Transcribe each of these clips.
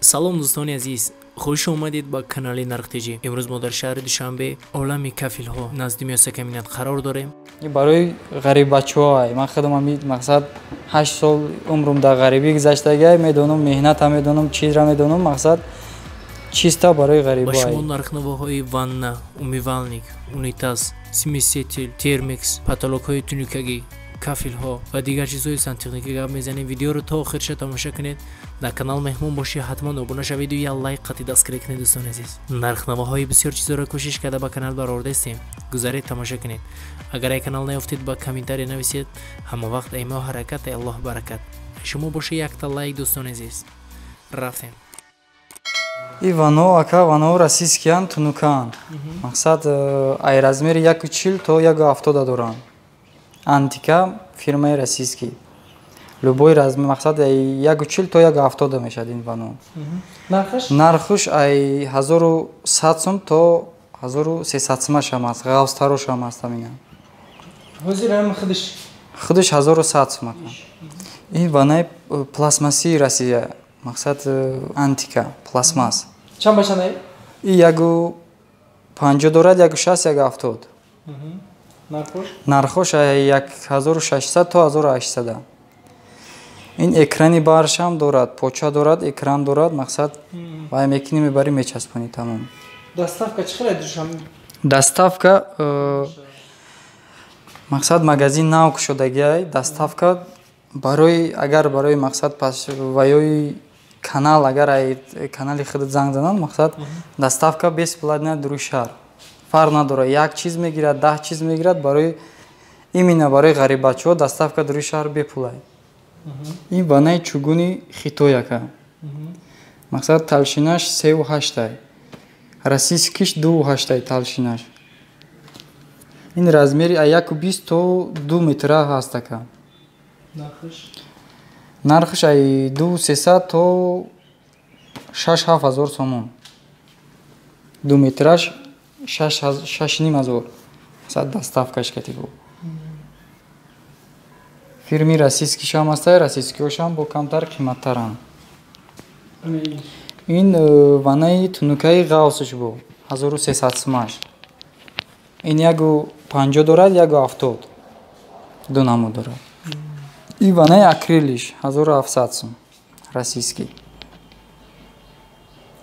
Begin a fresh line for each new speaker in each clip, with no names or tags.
Салом, дӯстони азиз, хуш омадед ба канали Нархтиҷӣ. Имрӯз мо дар шаҳри Душанбе, олами кафелҳо, назди Миёсакаминат қарор дорем.
Барои ғариббачаҳо. Ман худам мақсад 8 сол умрум дар ғарибӣ гузаштагиай, медонам, меҳната медонам, чизра медонам, мақсад чиста барои
ба
ғарибо.
Шумо нархнавоҳои ванна, умывальник, унитаз, смеситель, термикс, потолокҳои тунукагӣ, кафелҳо ва дигар чизҳои сантехникӣ гап мезанем. Видеоро то охирша тамоша кунед. Дар канал меҳмон бошӣ, ҳатман обуна шаведу як лайк қати дастгирӣ кунед. Дӯстони азиз, нархнавоҳои бисёр чизҳоро кӯшиш карда ба канал баровардаистем. Гузаред, тамоша кунед. Агар ай канал наёфтед, ба комментария нависед. Ҳама вақт ай мо ҳаракат, ай Аллоҳ баракат. Шумо боша якта лайк. Дӯстони азиз, рафтем.
И вано, ака, вано российскиян, тунукан. Мақсад ай размери 1,40 то 1,70 доранд. Антика, фирмаи российский. Любой размер, мақсад ай 1,40 то 1,70 мешавад ин вано.
Нархаш?
Нархуш ай 1100 сум то 1300 сумашам аст, ғафзтарошам аст ҳамина.
Ҳозир ҳам худаш?
Худаш 1100 сум, ака. Ин ванаи пластмассии Россия, мақсад Антика, пластмасс.
Чанд ба чанд?
И 1,50 дорад, 1,60, 1,70.
Нархош?
Нархош 1600 то 1800. Ин экрани баршам дорад, поча дорад, экран дорад, мақсад вай мекунӣ, мебарӣ, мечаспонӣ, тамом.
Доставка чӣ хел Душанбе?
Доставка мақсад магазин нав кушодагиай, доставка барои агар барои мақсад пас ваёи канал, агар ай канали худат занг зананд, мақсад доставка бесплатная дуруи шаҳр. Фарқ надорад, як чиз мегирад, 10 чиз мегирад, барои именно барои ғариббачаҳо доставка дуруи шаҳр бепулай. Ин ванаи чугуни Хитой, ака. Мақсад толщинаш 3,8-ай. Российскиш 2,8-ай толщинаш. Ин размери аз 1,20 то 2 метра ҳаст, ака.
Нархаш?
Нархаш ай 2300 то 6-7 ҳазор сомон. 2 метраш 6,5 ҳазор. Мақсад доставкаш кати бо. Фирми российскишам ҳастай, российскиҳошам бо камтар қиматтаранд. Ин ванаи тунукаи ғавсш бо 1300 сумаш. Ин 1,50 дорад, 1,70. Ду намуд дорад. Ин ванаи акрилиш 1700 сум, российский.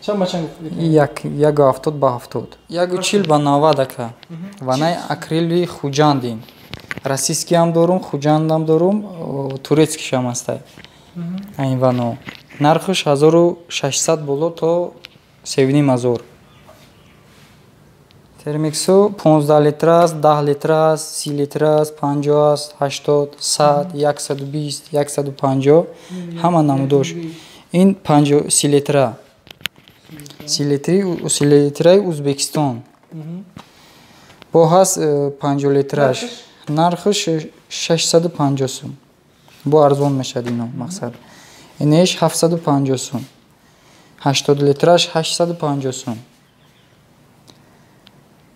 Чанд ба чанд гуфтӣ?
1,70 ба 70. 1,40 ба 90, ака. Ванаи акрили Хуҷанд ин. Российскиам дорум, Хуҷандам дорум, турецкишам ҳастай. Ин вано. Нархаш 1600 боло то 3,5 ҳазор. Термиксу 15 литр аст, 10 литр аст, 30 литр аст, 50 аст, 80, 100, 120, 150, ҳама намудош. Ин 50 30 литра. 30 литри, 30 литраи Узбекистон. Бо ҳаст 50 литраш. Нархаш 650 сум. Бо арзон мешавад ино, мақсад. Инеш 750 сум. 80 литраш 850 сум.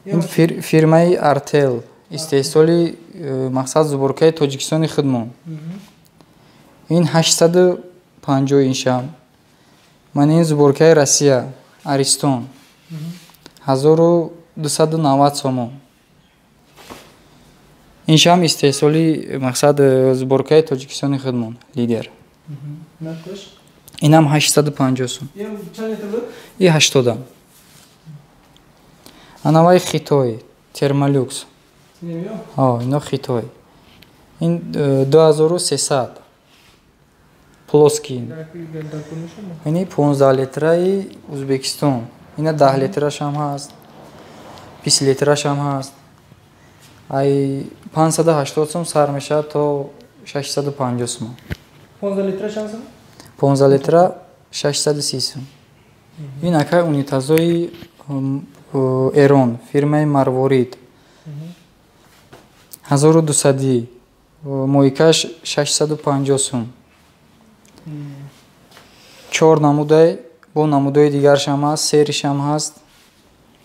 Ин фирмаи Артел, истеҳсоли мақсад сборкаи Тоҷикистони худмон. Ин 850 иншам. Ман ин сборкаи Россия, Аристон. 1290 сомон. Иншам истеҳсоли мақсад сборкаи Тоҷикистони худмон, Лидер.
Нархаш?
Инам 850 сум.
Чанд литр буд?
И 80. Анавай Хитой, Термолюкс. Ҳо, ино Хитой. Ин 2300. Плоский. Ини 15 литраи Узбекистон. Ина 10 литрашам ҳаст. 20 литрашам ҳаст. Ай 580 сум сар мешавад то 650 сум.
15 литра чанд сум?
15 литра 630 сум. Ин, ака, унитазои Эрон, фирмаи Марворид. 1200, мойкаш 650 сум. Чор намудай, бо намудои дигаршам ҳаст, серишам ҳаст.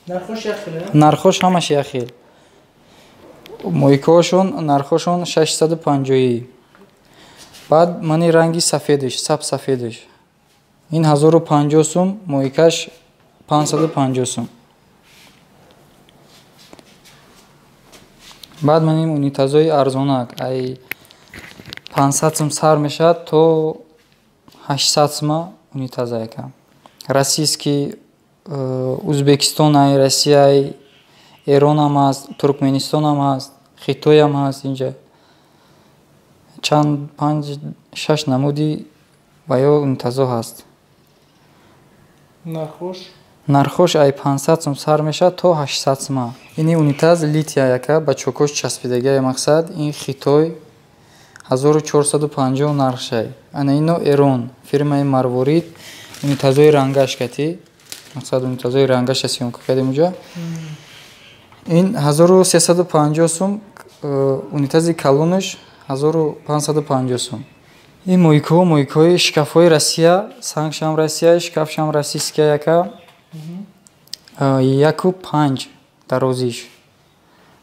Нархош як хел?
Нархош ҳамаш як хел. Мойкаҳошон нархошон 650. Баъд мани ранги сафедиш, саб сафедиш. Ин 1050 сум, мойкаш 550 сум. Баъд ман ин унитазҳои арзонак ай 500 сум сар мешавад то 800 сума унитаза якам. Российский, Узбекистон, Россия, Эронам ҳаст, Туркменистонам ҳаст, Хитоям ҳаст инҷа. Чанд 5-6 намуди ва ё унитазҳо ҳаст.
Нархош?
Нархош ай 500 сум сар мешавад то 800 сума. Ини унитаз лития яка ба чокош часпидагия мақсад, ин Хитой 1450 нархшай. Ана ино Эрон, фирмаи Марворид, унитазҳои рангаш кати, мақсад унитазҳои рангаша съёмка кардем уҷа. Ин 1350 сум, унитази калонаш 1550 сум. Ин мойкаҳо мойкаҳои шкафҳои Россия, сангшам Россия, шкафшам российская яка. 1,5 дарозиш,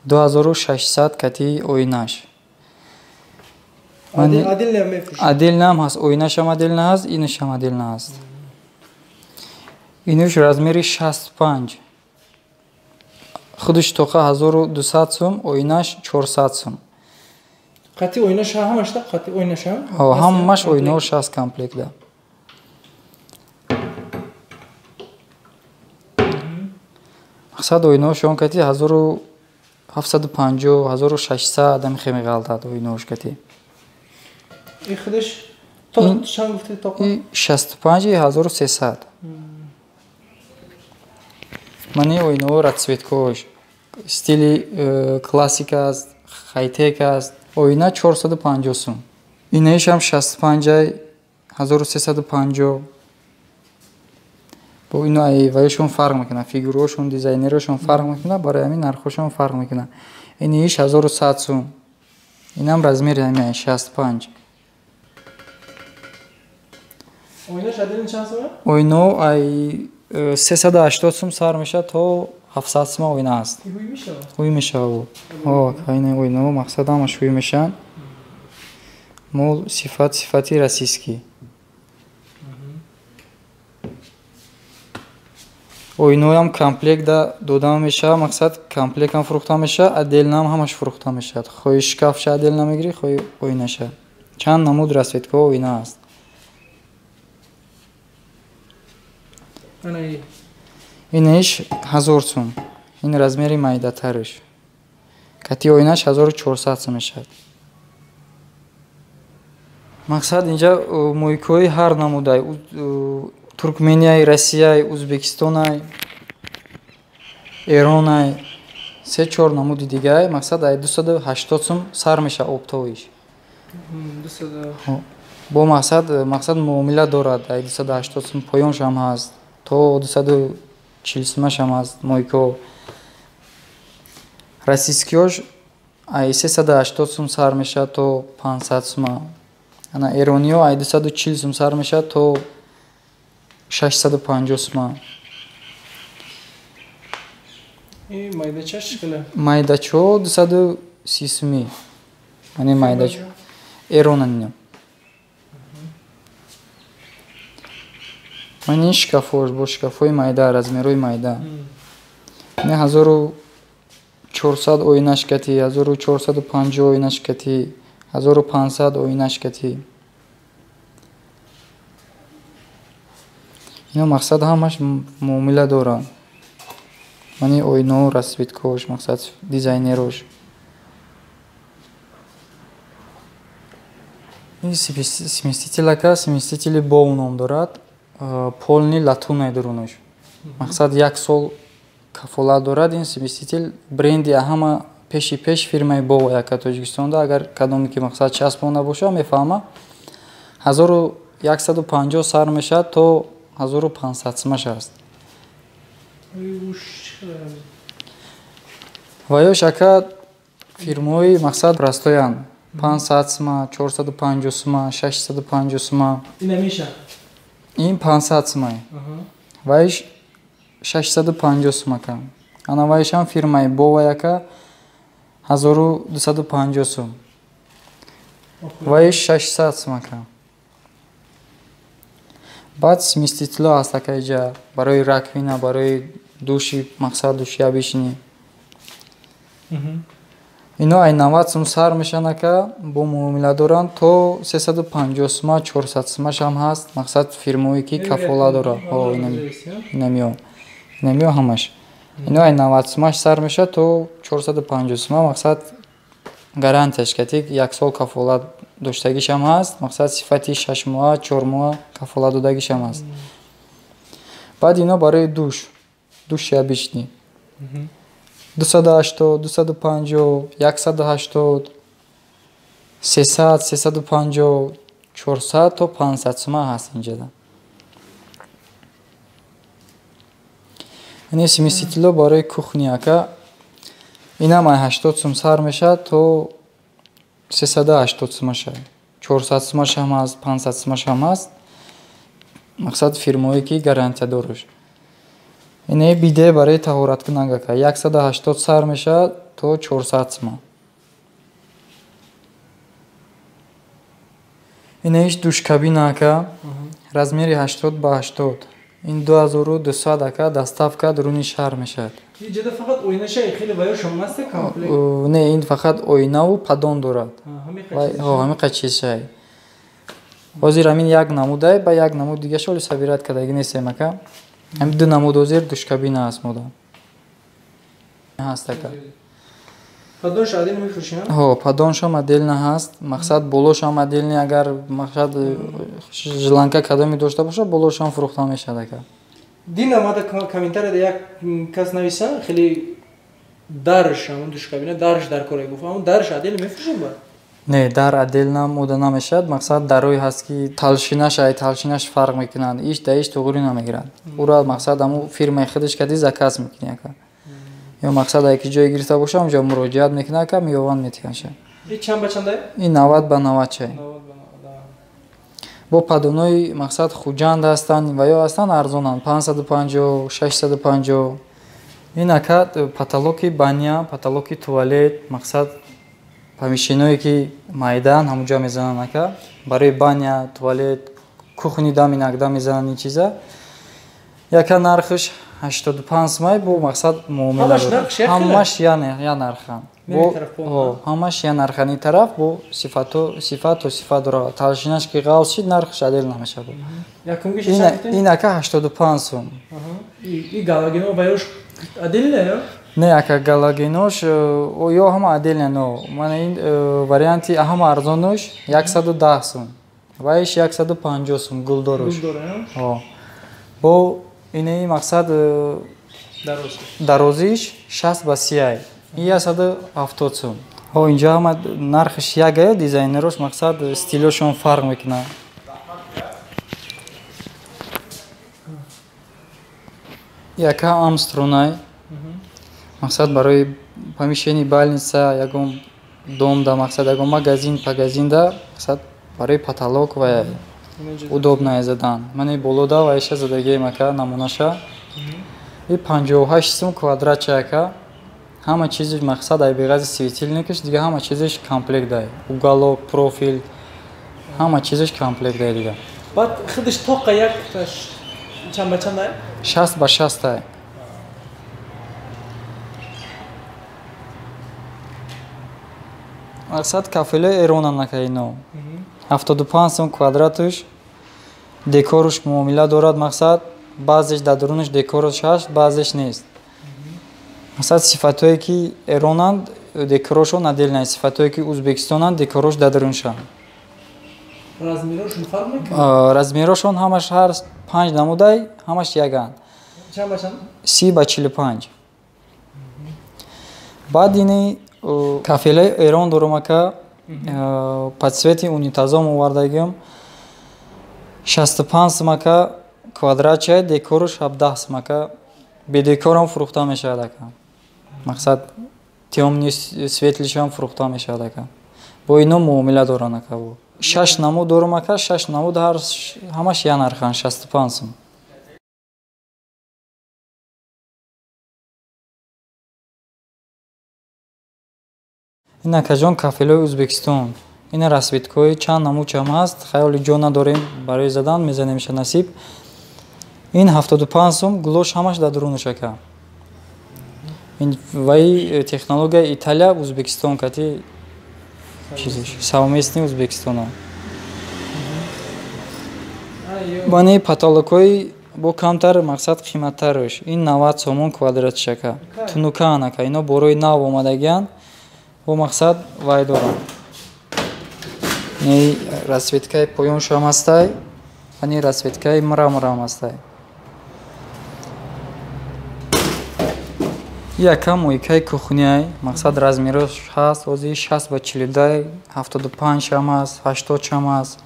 2600 кати оинаш. Отдельно ҳам ҳаст, оинашам отдельно ҳаст, инашам отдельно ҳаст. Инуш размери 65. Худаш тоқа 1200 сум, оинаш 400 сум.
Қати оинаш ҳамашта, қати оинашам?
Ҳо, ҳамаш оинаош ҳаст комплектда. Мақсад оинаош он кати 1750, 1600 ҳамихе меғалтад оинаош кати.
И худаш то чанд гуфтед тоқа?
И 65 1300. Мани оинао расцветкош, стили классика аст, хайтек аст. Оина 450 сум. Инаишам 65 1350. Бо ино ай ваишон фарқ мекунад, фигураошон, дизайнерошон фарқ мекунад, барои ҳамин нархошон фарқ мекунад. Инаиш 1100 сум. Инам размери ҳамин 65.
Оинаш отдельно чанд сум?
Оино ай 380 сум сар мешавад то 700 сума оина аст.
Ҳуй мешавад?
Ҳуй мешавад. Ҳо, ина оинаҳо мақсад ҳамаш ҳуй мешаванд. Мол сифат сифати российский. Оиноям комплектда дода мешавад, мақсад комплектам фурӯхта мешавад, отдельноам ҳамаш фурӯхта мешавад. Хоҳи шкафша отдельно мегирӣ, хоҳи оинаша. Чанд намуд расцветкаҳо оина аст. Инаиш 1000 сум. Ин размери майдатараш. Кати оинаш 1400 сум мешавад. Мақсад инҷа мойкаҳои ҳар намудай, Туркменияй, Россияй, Узбекистонай, Эронай, 3-4 намуди дигай. Мақсад ай 280 сум сар мешавад оптовиш. Бо мақсад муомила дорад, ай 280 сум поёншам ҳаст, то 240 сумашам ҳаст мойкаҳо. Российскиёш ай 380 сум сар мешавад то 500 сума. Ана эрониё ай 240 сум сар мешавад то 650 сума.
И майдачаш чӣ қадар?
Майдачо 230 суми. Ани майдачо. Эронан ино. Ман ин шкафош бо шкафҳои майда, размерҳои майда. Ин 1400 оинаш кати, 1450 оинаш кати, 1500 оинаш кати. Ино мақсад ҳамаш муомила доранд. Мани оинао расцветкаош, мақсад дизайнерош. Ин сместителака, сместители боу ном дорад. Полни латунай дурунаш. Мақсад як сол кафолат дорад. Ин сместитель бренди ҳама пеши пеш фирмаи Боу яка Тоҷикистонда. Агар кадоме ки мақсад часпонда боша, мефаҳма. 1150 сар мешавад то 1500 сумаш аст. Ва ёш ака фирмаҳои мақсад растоянд. 500 сума, 450 сума, 650 сума. Ин 500 сума. Ваиш 650 сума кам. Ана ваишам фирмаи Бова яка 1250 сум. Ваиш 600 сума кам. Баъд сместитело ҳаст ака иҷа барои раковина, барои души, мақсад душия бишинӣ. Ино ай 90 сум сар мешан ака, бо муомила доранд то 350 сума, 400 сумаш ҳам ҳаст. Мақсад фирмое ки кафола дора. Ҳо, инамиё. Инамиё ҳамаш. Ино ай 90 сумаш сар мешад то 450 сума, мақсад гарантияш кати як сол кафолат доштагишам ҳаст, мақсад сифати 6 моҳа, 4 моҳа кафолат додагишам ҳаст. Баъд ино барои душ, души обычный. 280, 250, 180, 300, 350, 400 то 500 сума ҳаст инҷода. Ин смеситело барои кухни ака, инам ай 80 сум сар мешад то 380 сума шад. 400 сумаш ҳам ҳаст, 500 сумаш ҳам ҳаст. Мақсад фирмое ки гарантия дораш. Ине биде барои таҳораткунак ака, 180 сар мешад то 400 сума. Ине иш душкабина ака, размери 80 ба 80. Ин 2200 ака, доставка дуруни шаҳр мешавад.
Иҷода фақат оинаша хеле ваё шом наст комплект?
Не, ин фақат оинаву падон дорад. Ҳо, ҳамиқа чизшай. Ҳозир ҳамин як намудай, ба як намуд дигаша оли сабират кардаги нестем ака. Ҳамин ду намуд ҳозир душкабина аст мода. Ҳаст ака.
Падонш отдельно мефурӯшем?
Ҳо, падоншам отдельно ҳаст. Мақсад болошам отдельно, агар мақсад жиланка кадоме дошта бошад, болошам фурӯхта мешавад ака.
Дин омада комментарияда як кас нависа, хеле дарш, ҳамон душкабина дарш дар кора гуфт. Ҳамон дарш отдельно мефурӯшем ба?
Не, дар отдельно мода намешавад. Мақсад дарои ҳаст ки талшинаш ай талшинаш фарқ мекунанд. Иш да иш туғри намегиранд. Ура мақсад ҳамон фирмаи худаш кади заказ мекунӣ ака. Ё мақсад ай ки ҷое гирифта боша, онҷо муроҷиат мекунад ака, меёванд метиҳанша.
И чанд ба чандай?
Ин 90 ба 90 чай.
90 ба 90.
Бо падонои мақсад Хуҷанд ҳастанд ва ё ҳастанд арзонанд 550, 650. Ин ака потолоки баня, потолоки туалет, мақсад помещениҳое ки майдан ҳамонҷо мезананд ака. Барои баня, туалет, кухни дам инакда мезананд ин чиза. Яка нархш 85 сумай бо мақсад муомила дорад. Ҳамаш я нарханд. Ҳамаш я нархани тараф бо сифату сифат дорад. Талшинаш ки ғалз шид, нархш адил намешавад. Ин ака 85 сум.
И галогено ва ёш отдельно ё?
Не, ака галогенош ё ҳама отдельно, но мана ин варианти ҳама арзонош 110 сум. Ва иш 150 сум гулдорош. Ҳо. Бо ине мақсад дарозиш 60 ба 30 ай. Ин 170 сум. Ҳо, инҷо ҳама нархш як ай, дизайнерош мақсад стилошон фарқ мекунад. Яка Амстронай. Мақсад барои помещени больница, ягон дом да мақсад ягон магазин, пагазин да мақсад барои потолок ва удобное задан. Мани болода ва иша задагием ака намунаша. И 58 сум квадратча ака. Ҳама чизиш мақсад ай беғази светильникаш, дига ҳама чизиш комплект дай. Уголок, профил, ҳама чизиш комплект дай дига.
Баъд худаш тоқа як чанд ба чанд ай?
60 ба 60 ай. Мақсад кафеле эронам ака ино. 75 сум квадратуш, декоруш муомила дорад мақсад, баъзеш дар дурунаш декоруш ҳаст, баъзеш нест. Мақсад сифатҳое ки эронанд, декорошон отдельно, сифатҳое ки Ӯзбекистонанд, декорош дар дуруншанд.
Размерошон фарқ мекунад?
Размерошон ҳамаш ҳар 5 намудай, ҳамаш яганд.
Чанд ба чанд?
30 ба 45. Баъд ини кафелаи Эрон дорум ака, подсвети унитазом овардагим. 65 сум ака квадратчай, декоруш 17 сум ака. Бе декорам фурӯхта мешавад ака. Мақсад тёмни светлишам фурӯхта мешавад ака. Бо ино муомила доранд ака. 6 намуд дорум ака, 6 намуд ҳамаш я нарханд, 65 сум. Ин акаҷон кафелои Ӯзбекистон. Ина расцветкаҳои чанд намудчам ҳаст, хаёли ҷо надорем барои задан, мезанемша насиб. Ин 75 сум, гулош ҳамаш дар дурунаш ака. Ин ваи технологияи Италия, Узбекистон кати чизиш, совместный Узбекистона. Бани потолокҳои бо камтар мақсад қиматтараш. Ин 90 сомон квадратш ака. Тунукаан ака, ино борои нав омадагианд. Бо мақсад вай доранд. Ни расцветкаи поёншам ҳастай, ани расцветкаи мраморам ҳастай. Яка мойкаи кухняй, мақсад размерош ҳаст, ози 60 ба 42, 75 шам ҳаст, 80 шам ҳаст.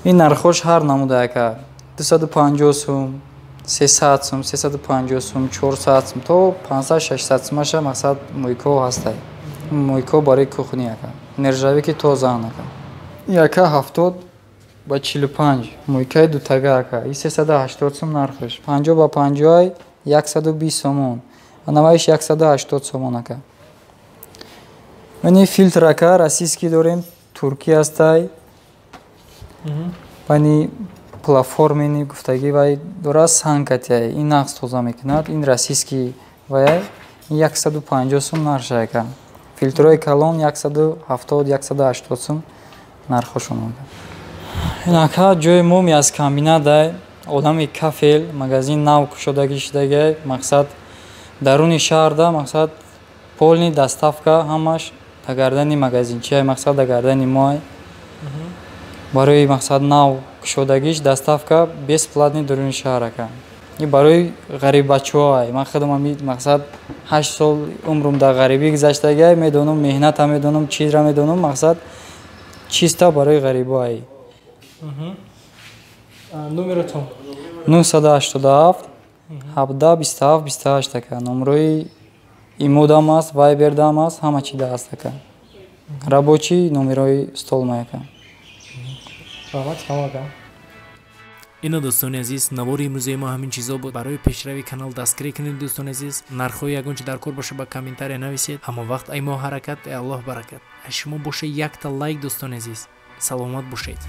Ин нархош ҳар намуда ака. 250 сум, 300 сум, 350 сум, 400 сум то 500-600 сумаша мақсад мойкаҳо ҳастай. Мойкаҳо барои кухня ака. Нержавики тозаан ака. Яка 70 ба 45 мойкаи дутага ака. И 380 сум нархаш. 50 ба 50 120 сомон. Анаваиш 180 сомон ака. Мани филтр ака российский дорем, туркӣ ҳастай. Бани платформени гуфтагӣ вай дора санкатияй. Ин нақс тоза мекунад. Ин российский вай 150 сум нархш ака. Филтрҳои калон 170-180 сум нархошон ака. Ин ака ҷои мо мяскомбинат одами кафел, магазин нав кушодагӣ шудагиай, мақсад даруни шаҳрда, мақсад полный доставка ҳамаш да гардани магазинчиай, мақсад да гардани моай. Барои мақсад нав кушодагиш доставка бесплатный даруни шаҳр ака. И барои ғариббачаҳоай. Ман худам ами мақсад 8 сол умрум дар ғарибӣ гузаштагиай, медонам меҳната медонам, чизра медонам, мақсад чиста барои ғарибоай.
Номератон
987 17 27 28 ака. Номрои имодам аст, вайбердам аст, ҳама чи да аст ака. Рабочий номерои столмай ака.
Раҳмат шумо ака.
Ино дӯстони азиз, навори имрӯзаи мо ҳамин чизо буд. Барои пешрави канал дастгирӣ кунед дӯстони азиз. Нархҳои ягон чи дар кор боша ба комментария нависед. Ҳама вақт ай мо ҳаракат, ай Аллоҳ баракат. Аз шумо боша якта лайк дӯстони азиз. Саломат бошед.